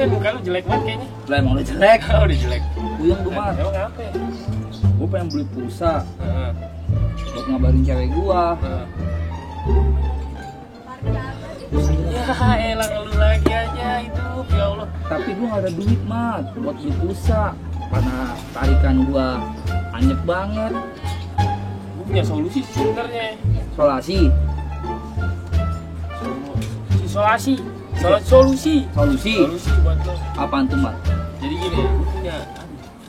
muka lu jelek banget kayaknya. Lah emang lu jelek. Oh, udah jelek. Puyeng gua mah. Emang apa ya? Gua pengen beli pulsa Heeh. buat ngabarin cewek gua. Ya elah lu lagi aja itu, ya Allah. Tapi gua nggak ada duit mat buat beli pulsa karena tarikan gua anyep banget. Gue punya solusi sebenarnya. Solusi. Isolasi. Solusi. Solusi. Solusi buat lo. Apaan tuh mat? Jadi gini, gue punya.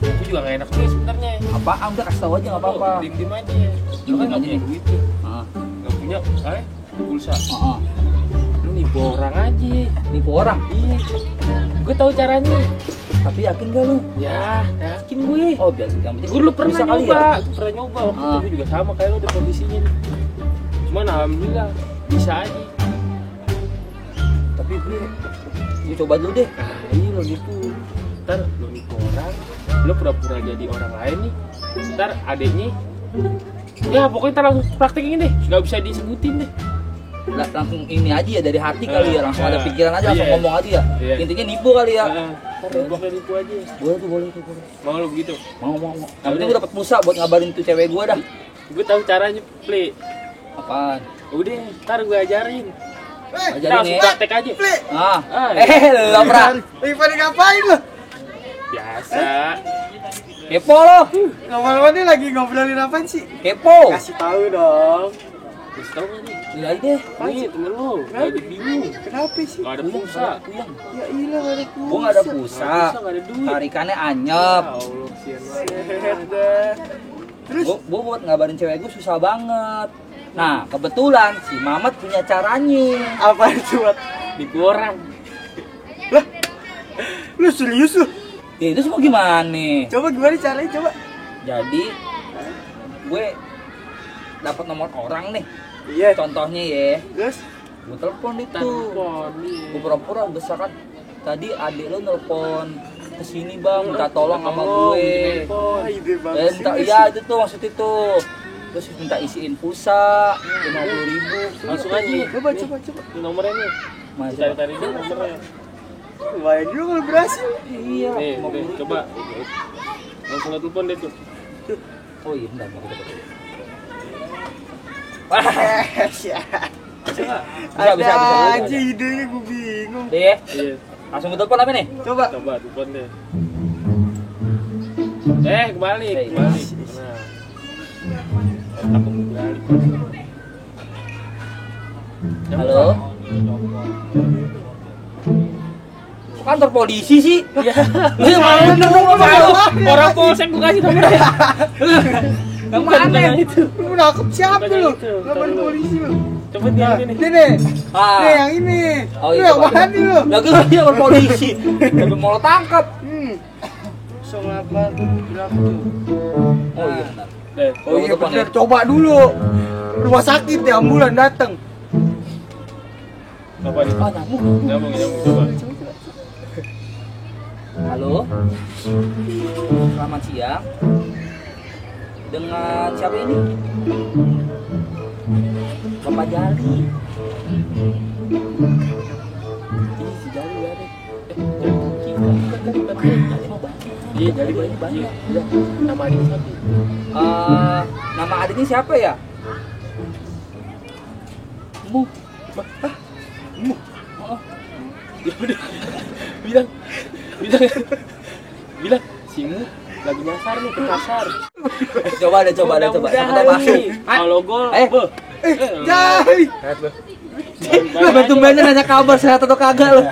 Gue juga gak enak nih sebenarnya. Apaan? Udah kasih tau aja nggak apa-apa. Diem aja. Lu kan gak punya duit nih. Gak punya, pulsa. Lu nipu orang aja. Nipu orang? Iya. Gue tahu caranya. Tapi yakin gak lu? Ya, yakin gue. Oh biar yang penting Gue dulu pernah bisa kali nyoba. ya? Gue pernah nyoba. Waktu itu gue juga sama kayak lu udah kondisinya nih. Cuman alhamdulillah bisa aja. Tapi Gue coba dulu deh. iya lo nipu. Ntar lo nipu orang, lo pura-pura jadi orang lain nih. Ntar adeknya, ya pokoknya ntar langsung praktekin deh. Gak bisa disebutin deh. Langsung ini aja ya dari hati kali ya, langsung ada pikiran aja, langsung Iya. ngomong aja ya. Iya. Intinya nipu kali ya. Ntar nipu aja. Boleh tuh, boleh. Mau lo begitu? Mau. Yang penting gue dapet pulsa buat ngabarin tuh cewek gue dah. Gue tahu caranya, Play. Apaan? Udah, ntar gue ajarin. Ajarin Langsung nih. praktek aja. Lu apa? Lagi pada ngapain lo? Biasa. Kepo lo. Ngomong-ngomong nih lagi ngobrolin apaan sih? Kepo. Kasih tahu dong. Kasih tau gak nih? Ini aja deh. Nih temen lo, lagi bingung. Kenapa sih? Gak ada pulsa. Ya ilah gak ada pulsa. Gue gak ada pulsa. Gak ada duit. Tarikannya Ya anyep. Allah, kesian Sehat banget. dah. Terus? Gue buat ngabarin cewek gue susah banget. Nah kebetulan si Mamat punya caranya. Apa itu buat? Nipu orang. Lu serius lu? Ya, itu semua gimana? Coba gimana caranya coba? Jadi gue dapat nomor orang nih. Iya. Contohnya ya, Terus? gue telepon itu. Telepon nih. Gue pura-pura besar kan. Tadi adik lo nelpon kesini bang, minta tolong sama gue. Wah ide banget. Minta, iya itu tuh maksud itu. Terus minta isiin pulsa 50.000. Langsung aja. Coba. Ini nomornya nih. Mana coba? Cari-cari dulu nomornya. Lumayan juga kalau berhasil. Iya. Nih, 50.000. coba. Langsung telepon deh tuh. Oh iya, bentar, bentar. Coba. Bisa. Aja idenya gue bingung. Deh, Iya. langsung gue telepon apa nih? Coba. Coba telepon deh. Kembali. Nah. Aku balik. Halo? Kok kantor polisi sih? Ya. Lu mau dong, Orang polsek gua kasih nomornya. yang mana itu? Lu nangkep siapa Bukan lu? yang itu, Ngapain ntar polisi lu? Coba dia ini. Ini nih. Ah. Nih yang ini. Oh, Lu iya, yang coba. mana nih lu? Lagi lagi sama polisi. Tapi mau lo tangkap. 08 berapa tuh? Oh iya benar. Oh iya bener, coba dulu. Rumah sakit ya, ambulan datang. Apa nih? Ah, nyambung. Nyambung coba. Halo. Selamat siang. Dengan siapa ini? Bapak Jali. Ini si Jali ya deh. Iya, jadi banyak. Iya. Nama adiknya siapa? Nama adiknya siapa ya? Mu. Mu. Oh. Ya udah. Bilang si Mu lagi nyasar nih ke pasar. Coba deh. Siapa tahu masuk. Kalau gol, Jai. Lu bentuk-bentuk nanya kabar sehat atau kagak lo?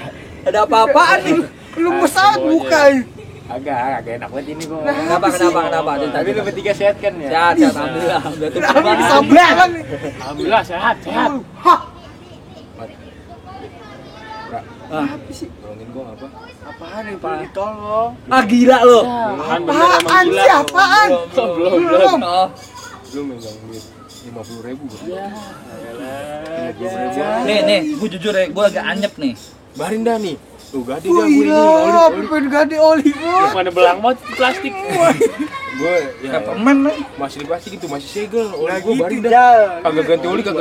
Ada apa-apaan nih? Lu pesawat bukan? agak enak banget ini gua. Kenapa? Tapi lu bertiga sehat kan ya? Sehat, alhamdulillah. Udah tuh Kenapa disamberan nih? Alhamdulillah sehat. Hah, Apa sih? Tolongin gua apa? Apaan nih Pak? Tolong. Ah gila lo. Apaan sih? Apaan? Belum. Oh. Lu megang duit 50.000. Ya, Ya. Nih, gue jujur ya, gue agak anyep nih. Barin dah nih. Tuh gade dah gue ini Wih, oli. pengen gade oli gua. Mana belang banget di plastik. Gue ya Permen nih. masih di plastik itu masih segel. Oli Nah gue gitu, baru dah. Jal. Kagak ganti oli dah.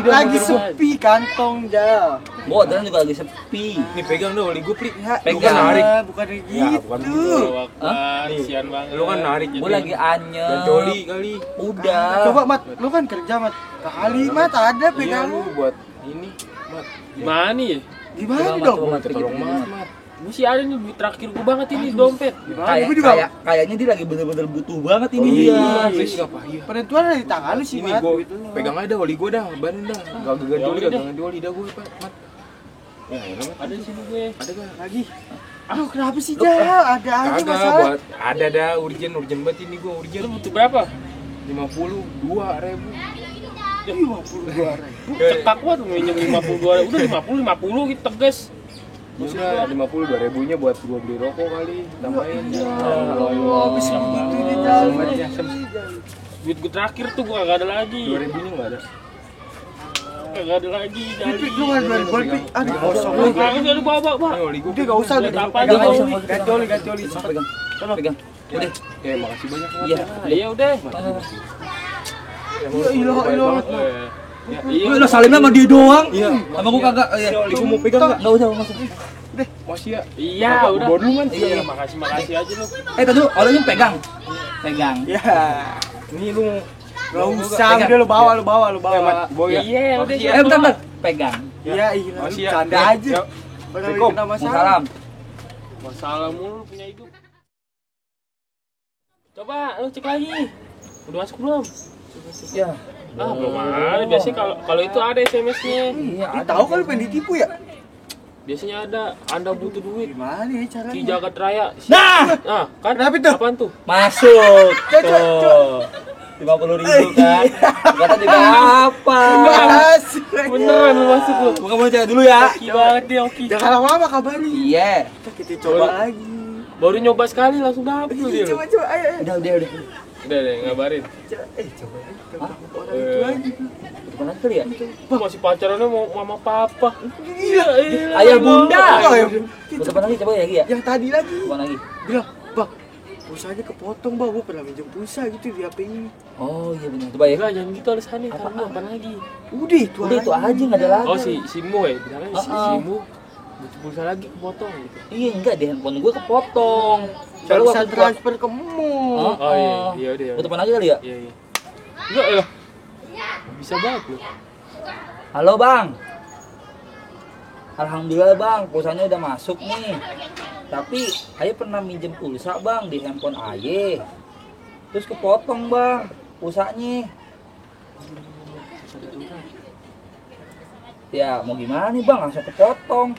Lagi sepi kantong, Jal. Gua orderan juga lagi sepi. Nih pegang dah oli gue Pli. Ya, Pegang. Lu kan narik. bukan Ya, bukan gitu. Wah, kasihan banget. Lu kan narik Gua lagi anyep. ganti oli kali. Udah. Coba, Mat, lu kan kerja, Mat. Kali, Mat, ada Iya pegang lu lu. buat ini, Mat. Gimana nih? Gimana Coba, dong? coba, Tolong Mat, Mat. Masih ada nih duit terakhir gue banget ini dompet. Gua juga Kayaknya dia lagi bener-bener butuh banget ini Oh, dia. iya, please enggak apa iya. penentuan ada di tangan lu sih, Ini Mat. gue Gitu. pegang aja dah oli gue dah, banin dah. Gak ganti Ya oli, udah gak deh. ganti oli dah gue, Pak. Mat. Ya, enak Mat. Ada di sini gue. Ada gak? Lagi. Aduh, kenapa sih, Jal? Ada aja Kagak masalah. buat ada dah urgent banget ini gue urgent. Lu butuh berapa? 52.000. 52.000. Cetak banget minjem 52. Udah 50 gitu tegas. Udah 52.000-nya buat gue beli rokok kali, tambahin. Allah, habis begitu nih, Jal. Duit gue terakhir tuh gue kagak ada lagi. 2.000-nya enggak ada. Kagak ada lagi. Pipik lu kan dua gol, Pik. Aduh, kosong Lu lagi. kagak ada bawa. Ini oli gue. Udah gak usah udah. Apa aja Pegang mau aja. oli. Ganti oli, ganti oli. Pegang. Pegang. Udah. Ya makasih banyak Mat. Iya. Iya udah. Iya, ilah. Ya, Lu udah salimnya sama dia doang. Iya. Sama gua kagak. Iya. Oli gue mau pegang enggak? Enggak usah, enggak usah. Masih ya. Iya udah. Bawa dulu man. Iya makasih aja lu. Tadi orangnya pegang. Pegang. Ya. Ini lu Gak usah, udah lu bawa. Mat, bawa ya. Iya udah. Bentar. Pegang. Iya, iya. Lu Masih ya. canda Ya. aja. Ya. Padahal Assalamualaikum. kena masalah. Salam. Masalah mulu punya hidup. Coba lu cek lagi. Udah masuk belum? Ya. Ah belum ada. Biasanya kalau itu ada SMS-nya. Iya, Dia tahu kan lu pengen ditipu ya? Biasanya ada. Anda butuh duit. Gimana ya Ki caranya? Jagat Raya. Nah, Ah kan? Kenapa itu? Apaan tuh? masuk. Coba. Tuh. 50.000 kan. Kata juga apa? Asik. Beneran lu masuk lu. Bukan mau cek dulu ya. Ki banget dia Oki. Jangan lama-lama kabarin. Iya. Kita coba lagi. Baru nyoba sekali langsung dapet lu dia. Coba, ayo. Udah. Udah deh ngabarin. Coba Hah? orang itu aja. Bukan lagi kali ya? Bah, masih pacarannya mau mama papa. Iya. Ayah bunda. Coba Bukan lagi, coba lagi ya? yang tadi lagi. Bukan lagi. Bilang, Bang, pulsanya kepotong, Bang. Gua pernah minjem pulsa gitu di HP ini. Oh iya benar. Coba ya. Enggak, jangan gitu alasannya. Karena apa lagi? Udah itu Udah itu aja nggak ada lagi. Oh si Mo ya, bilangnya si Mo butuh pulsa lagi kepotong gitu. Iya enggak di handphone gue kepotong. Baru bisa waktu gua- transfer ke mu. Oh iya udah. Gua telepon lagi kali ya? Iya. Enggak ya. Bisa banget lu. Halo bang. Alhamdulillah bang, pulsanya udah masuk nih. Tapi Aye pernah minjem pulsa bang di handphone Aye. Terus kepotong bang pulsanya. Ya mau gimana nih bang, langsung kepotong.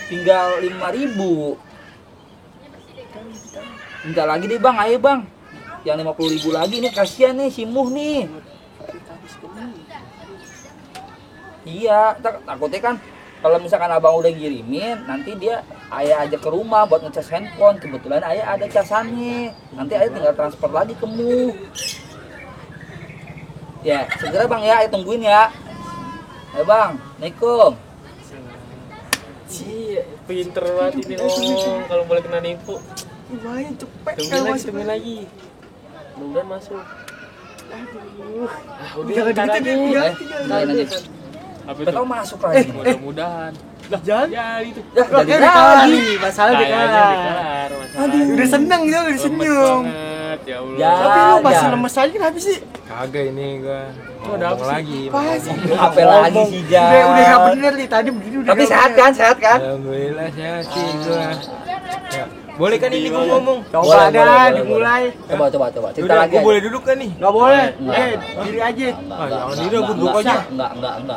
Tinggal 5.000. Minta lagi deh bang, ayo bang. Yang 50.000 lagi nih, kasihan nih si Muh nih. Iya, takutnya kan kalau misalkan abang udah ngirimin, nanti dia ayah ajak ke rumah buat ngecas handphone. Kebetulan ayah ada casannya. Nanti ayah tinggal transfer lagi ke Muh. Ya, segera bang ya, ayah tungguin ya. Ayo bang, Assalamualaikum. Cie, pinter banget ini Om. Kalau boleh kena nipu. Lumayan cepet Tungguin kalau lagi, masuk. tungguin lagi. Mudah-mudahan masuk. Aduh. Ah, udah Jangan ntar gitu, aja. jangan. Kalian aja. Apa Siapa itu? tahu masuk lagi. Mudah-mudahan. Lah, Jangan. jadi itu. Ya, Loh, jadi kayak udah lagi. nih, masalah udah Kayaknya kelar. dikelar masalahnya. Aduh, udah seneng dia, udah Lemes senyum. banget, ya Allah. Ya. Tapi lu masih Ya. lemes aja kenapa sih? Kagak ini gua. Oh, ada apa Ngomong sih? lagi. Pas. Apa lagi sih, Jal? Udah gak bener nih, tadi begini udah Tapi gak sehat bener. kan, sehat kan? Alhamdulillah sehat sih gua. Ya. Boleh kan ini gua ngomong? Coba Boleh, dah, boleh, dimulai. Coba. Cerita Yaudah, lagi. gua aja. boleh duduk kan nih? Gak boleh, Enggak. diri aja. Ah, jangan diri, gua duduk aja. Enggak.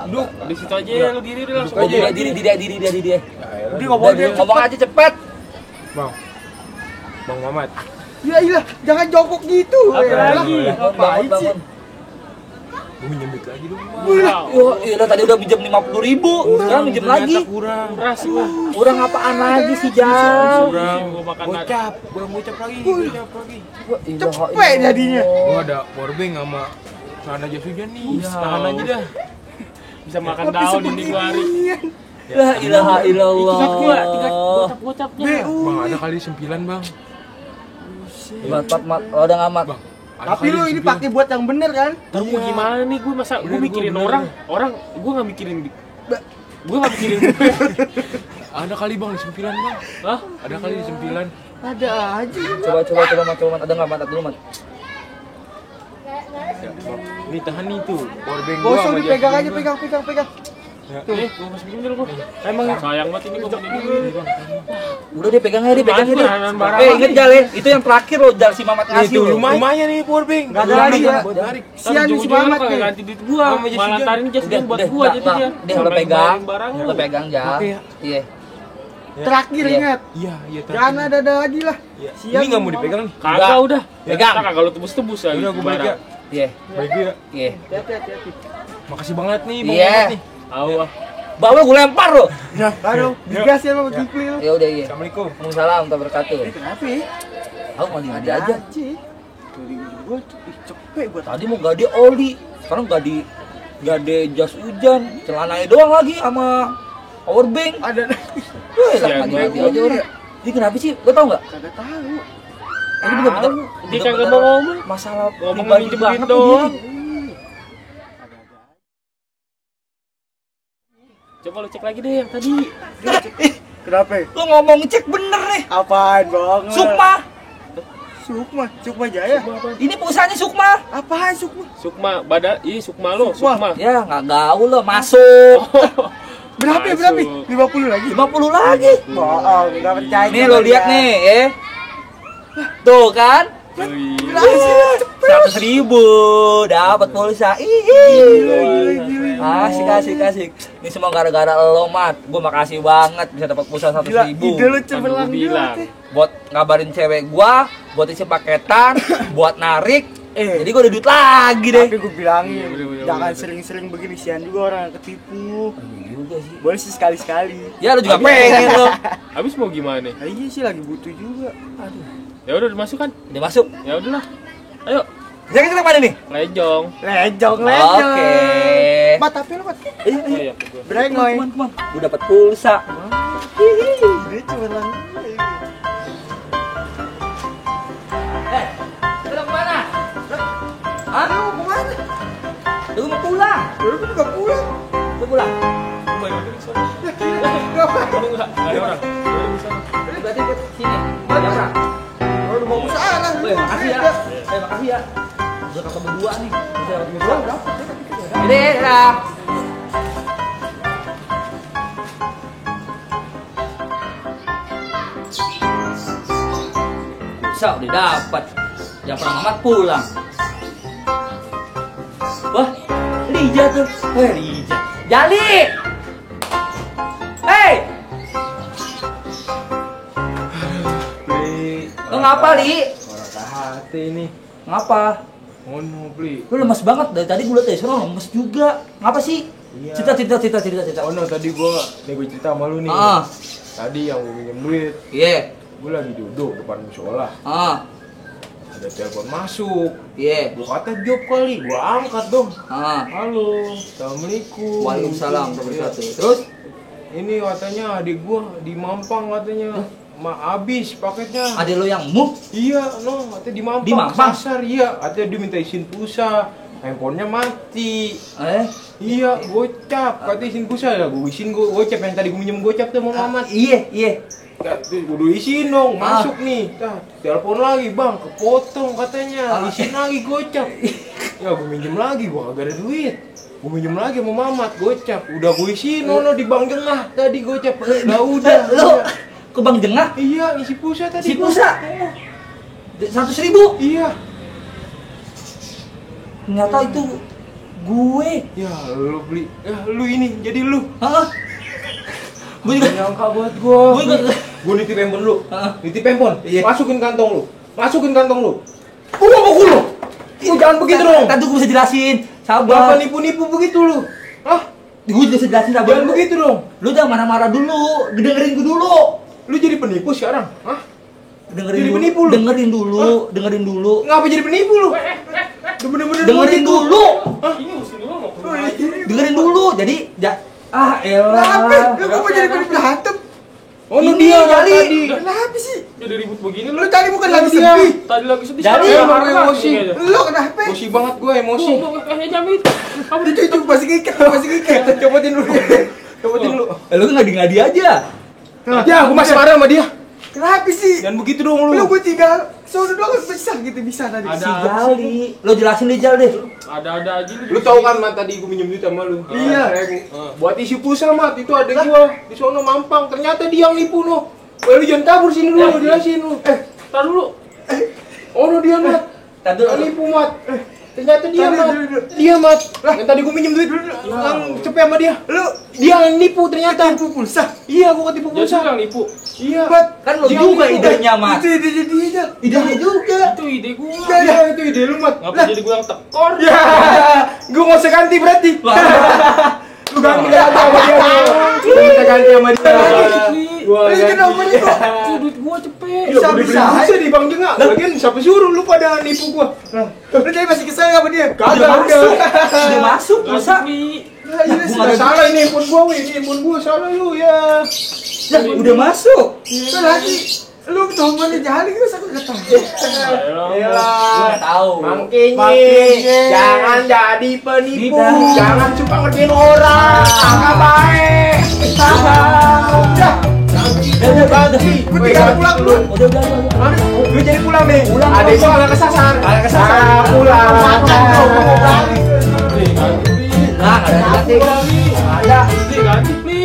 Duduk. Di situ aja ya, lu diri langsung Duduk aja. aja. Diri. Ya, Udah gak boleh. Ngomong aja cepet. Bang. Bang Mamat. Ya ilah, jangan jongkok gitu. Apa Ya, lagi? Ngapain sih? Gua minjem duit lagi dong. Bang. Wow. Yo, iya tadi udah pinjam 50.000. Sekarang minjem lagi. Ternyata kurang. Keras gua. Kurang apaan lagi sih, Jal? Kurang. Gua makan Gocap, gua gocap lagi, gocap lagi. Cepet jadinya. Gua ada powerbank sama celana jas hujan nih. Iya. Tahan aja dah. bisa makan Tapi daun ini gua hari. sebeginian. La ilaha illallah. Tingkat gocap-gocapnya. Bang, ada kali 9, Bang. Mat, udah ngamat. Bang. ada Tapi kali lu ini 9. pakai buat yang bener kan? Ntar gue gimana nih, gue masa gue Bener, mikirin gua bener. orang gue nggak mikirin gue nggak mikirin Ada kali Bang di 9, Bang. Hah? Ada kali di 9. Ada aja. Coba mat. Ada nggak mat dulu mat? Ya, Bang. Nih tahan nih tuh. Powerbank gua Gosong sama dipegang jas aja, gua. pegang. Ya. Gue masukin dulu gue. Emang Sayang banget ini gue mau Nih, jadi. Bang. Udah dia pegang aja dia. Bahan barang Inget Jal ya, itu yang terakhir loh Jal si Mamat Nih ngasih tuh loh. lumayan nih powerbank. Nggak ada lagi ya. Tarik. Sian nih si Ujung-ujungnya Mamat kagak nih. ganti duit gua, Sama jas malah hujan. tarin jas hujan buat Deh, gua nah, jadinya. Deh lo Sampai pegang. ngeluarin barang Lo pegang Jal. Oke ya. Iya. Terakhir Iya. ingat. Iya, tarik. Jangan ada lagi lah. Iya. Sian Ini enggak mau Mamat. dipegang nih. Kagak udah. Pegang. Kita kagak lu tebus-tebus lagi. Udah gua balik ya. Iya. Baik ya. Iya. Hati-hati. Makasih banget nih Bang Iya. Mamat nih. Tahu ah. Bawa gue lempar lo. Aduh, digas ya sama Kikli lu. Ya udah iya. Assalamualaikum. Waalaikumsalam warahmatullahi wabarakatuh. Kenapa ya? Aku mandi aja. Gue cepet buat Tadi mau gade oli, sekarang gade jas hujan, celananya doang lagi sama powerbank. ada Wih, lah Sian mandi banget. aja orang. Ini kenapa sih? Lo tau nggak? kagak tahu. Ini bener-bener Dia kagak mau ngomong. masalah Ngomong pribadi minjem banget duit tuh doang. dia. Coba lu cek lagi deh yang tadi. Kenapa? Lo ngomong cek bener nih. Apaan bang? Sukma, Sukma Jaya. ini perusahaannya Sukma. Apaan Sukma? Sukma, Sukma lo, Sukma. Sukma. Ya nggak gaul lo masuk. Berapa? Masuk. 50 lagi. 50 lagi. Bohong, nggak percaya. Nih lo lihat nih, tuh kan. Wih. 100.000 dapat pulsa. Asik. Ini semua gara-gara lo, Mat. Gue makasih banget bisa dapat pulsa Gila, 100.000. ide lu Kan cemerlang gua bilang. banget. Buat ngabarin cewek gua, buat isi paketan, buat narik. Jadi gua ada duit lagi deh. Tapi gue bilangin, Bener, jangan bener. sering-sering begini, sian juga orang yang ketipu. Juga sih. Boleh sih sekali-sekali. Ya lo juga pengen lo. Habis mau gimana? Nah, iya sih lagi butuh juga. Ya udah dimasuk kan? Udah masuk. Ya udahlah. Ayo, Jadi kita mana nih? lejong. Lejong. Oke. Mat, tapi lu Mat. Ayo. Oh iya, gua. Brengoy. Teman-teman, gua dapat pulsa. Dia cemerlang. Lu kemana? Hah? Lu kemana? Lu mau pulang? Lu nggak pulang. Lu pulang? Kamu enggak ada orang. Berarti ke sini. Ada orang. Lu mau ke sana. Weh, makasih ya. Makasih ya. Udah kakak berdua nih. Bisa dapat pulsa. Ini dah. Pulsa udah dapat. Jangan pernah Mamat pulang. Wah, Lija tuh. Wah, Lija. Jali. Hei, lo ngapa, Li? Orang hati ini. Ngapa? Ngono, Pli. Lu lemes banget dari tadi gue liat dari sana lemes juga. Ngapa sih? Iya. Cerita. Oh no, tadi gua cerita sama lu nih. Ah, Tadi yang gua minjem duit, iya. gua lagi duduk depan musola. Ah, Ada telepon masuk. iya. Gua kata job kali, gua angkat dong. Ah, Halo, assalamualaikum. Waalaikumsalam Iya. wabarakatuh. Terus? Ini katanya adik gua di Mampang katanya. Habis paketnya. Ada lo yang move? Iya, no, katanya di Mampang. Di Mampang? Kasar, iya. Katanya dia minta izin pulsa. Handphonenya mati. Iya, gocap. Katanya izin pulsa ya, gua izin gocap yang tadi gua minjem gocap tuh sama Mamat. Iya. Udah izin dong, masuk nih. Telepon lagi, Bang, kepotong katanya. Izin lagi gocap. Ya gua minjem lagi, gua kagak ada duit. Gua minjem lagi sama Mamat gocap. Udah gua izin di Bank Jengah tadi gocap. Udah. Lo ke Bank Jengah? Iya, isi pulsa tadi. Si pulsa? 100.000? Iya. Ternyata itu gue. Ya, lu beli. Ya, lu ini jadi lu. Hah? Gue juga. Nyangka buat gua. Gue juga. Gua nitip handphone lu. Heeh. Nitip handphone. Iya. Masukin kantong lu. Gua mau pukul lu. Lu jangan begitu dong. Tadi gue bisa jelasin. Kenapa Sabar. nipu-nipu begitu lu? Hah? Gue bisa jelasin sabar. Jangan begitu dong. Lu jangan marah-marah dulu. Dengerin gue dulu. Lu jadi penipu sekarang? Hah? Dengerin Jadi dulu. penipu lu? Dengerin dulu. Ngapa jadi penipu lu? Lu bener-bener Dengerin penipu. dulu. Ini mesti ngomong. Dengerin dulu. Jadi Ah, Kenapa? elah. Lu kok jadi berantem? Oh, Ini dia Jali. tadi. Kenapa sih? Jadi ribut begini Lu tadi bukan lagi Dia. sedih. Tadi lagi sedih. Jadi, sekarang emang marah emosi. kayaknya. Lu kenapa? Emosi banget gue, emosi. Jamit. Kamu Itu masih ngikat, masih ngikat. Copotin dulu. Copotin dulu. Lu ngadi-ngadi aja. Ya, aku masih marah sama dia. Kenapa sih? Jangan begitu dong Lu lu. gue tinggal sono doang bisa gitu bisa tadi. Ada. Si Jali. Lo jelasin deh, Jal deh. ada aja Lu tahu kan Mat tadi gue minjem duit sama lu. Iya. Buat isi pulsa Mat, itu ada gua di sono Mampang. Ternyata dia yang nipu no. Lu jangan kabur sini dulu, jelasin lu. Tar dulu. Oh, no, dia Mat. Tadi Yang nipu Mat. Ternyata dia Tadi, Mat. dulu. Dia Mat. Yang tadi gue minjem duit yang cepet sama dia. Lu Dia yang nipu ternyata. tipu pulsa. Iya, gua ketipu Jadi pulsa. yang nipu. Iya. kan lo Dia juga nipu. idenya, Mas. Itu ide dia. Idenya juga. Itu ide gua. Iya, itu ide lu Mat. Ngapa jadi gua yang tekor? Ya, gue mau ganti berarti. Lu ganti sama dia. Lu minta ganti sama dia. Gua Lu kenapa nih kok? Itu duit gua cepet. Iya, beli bisa di Bang Jengah. Lagian siapa suruh lu pada nipu gua? Lu jadi masih kesel sama dia? Kagak Udah masuk. udah. Udah masuk, masa? Nah, ini Gua Udah salah ini handphone gua, weh. Ini handphone gua salah lu ya. Ya, udah masuk. Itu lagi lu temennya Jali kan aku enggak tahu. Gua nggak tahu. Makanya jangan jadi penipu, Tidak. jangan suka ngerjain orang, agak baik. Udah, ganti. Gua Weh, tinggal ganti pulang dulu. dulu. Udah. Hah? Gue jadi pulang deh. Pulang, Adek pulang. gua agak kesasar. Agak kesasar. Ah, pulang. Ganti. Nah, ada ganti. Ada. Ganti, Pli.